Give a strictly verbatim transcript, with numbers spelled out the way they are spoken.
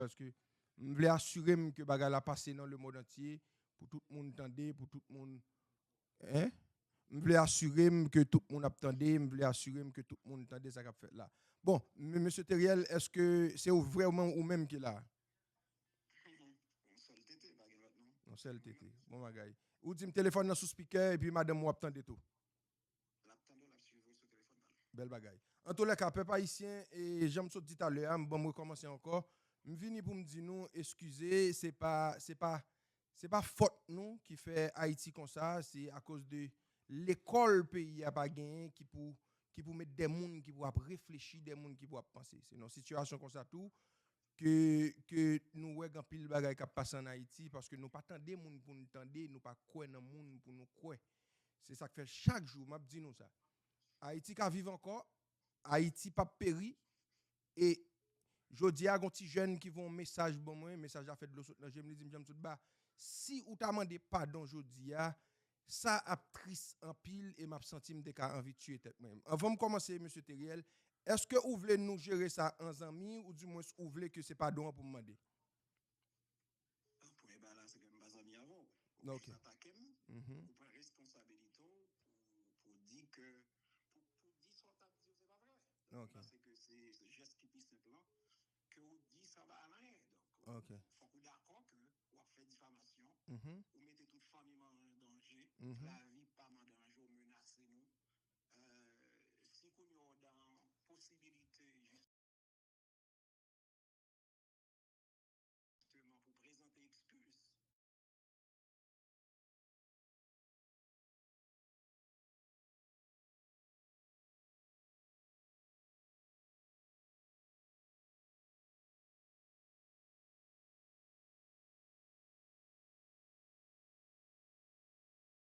paske m vle asire m ke bagay la pase nan lemond antye, pou tout moun tande, pou tout moun, en? M vle asire m ke tout moun ap tande, m vle asire m ke tout moun tande sa k ap fèt la. Bon, m- mesye Teriel, èske se ou vrèman ou menm ki la? Yon sèl tete, pa gen lòt non. Yon sèl tete. Bon bagay. Ou di m telefòn nan sou spikè epi madanm ou ap tande tou. L ap tande w, l ap swiv ou sou telefòn nan. Bèl bagay. Antoulèka, pèp ayisyen, e jan m sot di talè a, m ban m rekòmanse ankò. M vini pou m di nou eskize, se pa se pa se pa fòt nou ki fè Ayiti konsa, se akoz de lekòl peyi a pa genyen ki pou ki pou met de moun ki pou ap reflechi, de moun ki pou ap panse. Se nan sitiyasyon konsa tou ke ke nou wè gen anpil bagay k ap pase an Ayiti paske nou pa tande moun pou nou tande, nou pa kwè nan moun pou nou kwè. Se sa k fè chak jou m ap di nou sa. Ayiti ka viv ankò, Ayiti p ap peri. E jodi a, gon ti jèn ki voye yon mesaj ban mwen, mesaj la fè dlo sot nan je m, li di m, Janm sot ba, si ou ta mande padon jodi a, sa ap tris anpil e m ap santi m te ka anvi tiye tèt mwen. Anvan m kòmanse, mesye Teriel, èske ou vle nou jere sa an zanmi ou dimwens ou vle ke se padon an pou m mande? Premye bagay la, se ke m pa zanmi avè w. Ou plis atake m, ou pran responsabilite w pou, pou di ke, pou, pou di sa w t ap di yo se pa vre. Donk, m panse ke se se jès ki pi senp lan, ke ou di sa pa al anyen. Donk, fòk ou dakò ke w ap fè difamasyon, ou mete tout fanmi m an danje, lavi pa m an danje, ou menase nou. Si kounye a w dan posibilite